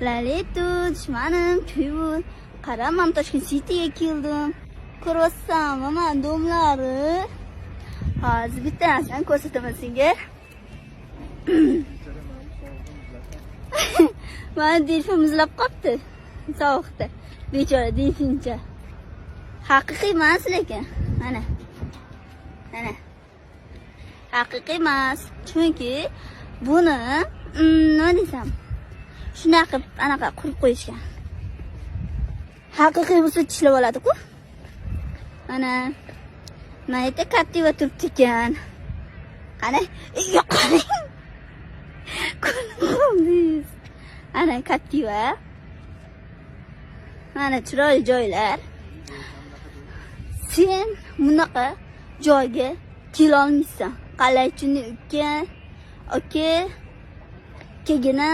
Laletu, dushmanim, kuyun. Qara, man Toshkent Cityga keldim. Ko'ryapsanmi, man domlari. Hozir bitta narsani ko'rsataman senga. Mana delfin muzlab qolibdi sovuqda. Bechora delfincha. Haqiqiy emas lekin. Mana. Mana. Haqiqiy emas. Chunki buni nima desam, shunaqa qilib anaqa qurib qo'yishgan. Haqiqiy bo'lsa tishlab oladi-ku. Mana. Mana yerda Captiva turibdi ekan. Qani? Yo'q, qarang. Ko'rib. Ana Captiva. Mana chiroyli joylar. Sen bunaqa joyga kelolmaysan. Qalay, uka, aka, kelgina.